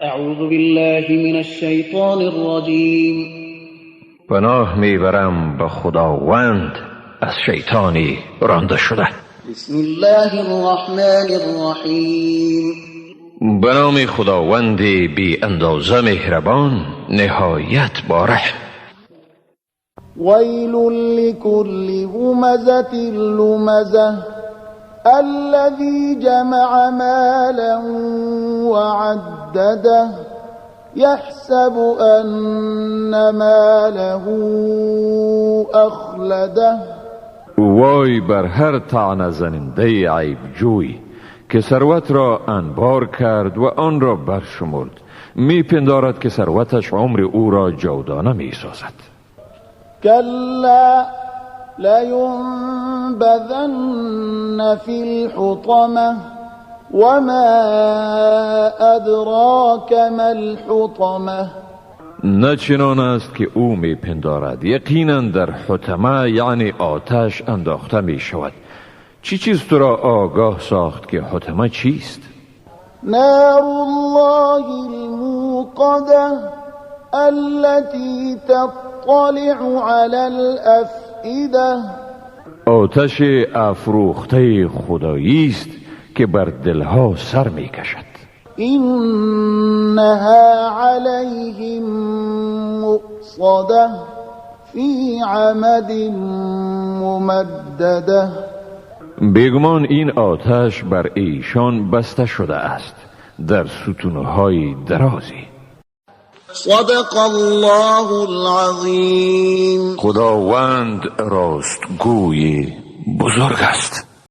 أعوذ بالله من الشیطان الرجیم. پناه میبرم به خداوند از شیطانی رانده شده. بسم الله الرحمن الرحیم. به نام خداوند بی اندازه مهربان، نهایت با رحم. ویل لكل همزة لمزة، الذي جمع مالا وعدده، يحسب أن ماله أخلده. وای بر هر طعنه زننده عیب جوی که ثروت را انبار کرد و آن را برشمرد، میپندارد که ثروتش عمر او را جاودانه میسازد. كلا، لينبذن في الحطمة، وما أدراك ما الحطمة. نه چنان است که او میپندارد، یقینا در حطمه، یعنی آتش، انداخته می شود. چی چیز تو را آگاه ساخت که حطمه چیست؟ نار الله الموقدة، التي تطلع على الأفئدة. آتش افروخته خدایی است که بر دلها سر می کشد. إنها عليهم مؤصدة، في عمد ممددة. بیگمان این آتش بر ایشان بسته شده است، در ستونهای درازی. صدق الله العظیم. خداوند راستگوی بزرگ است.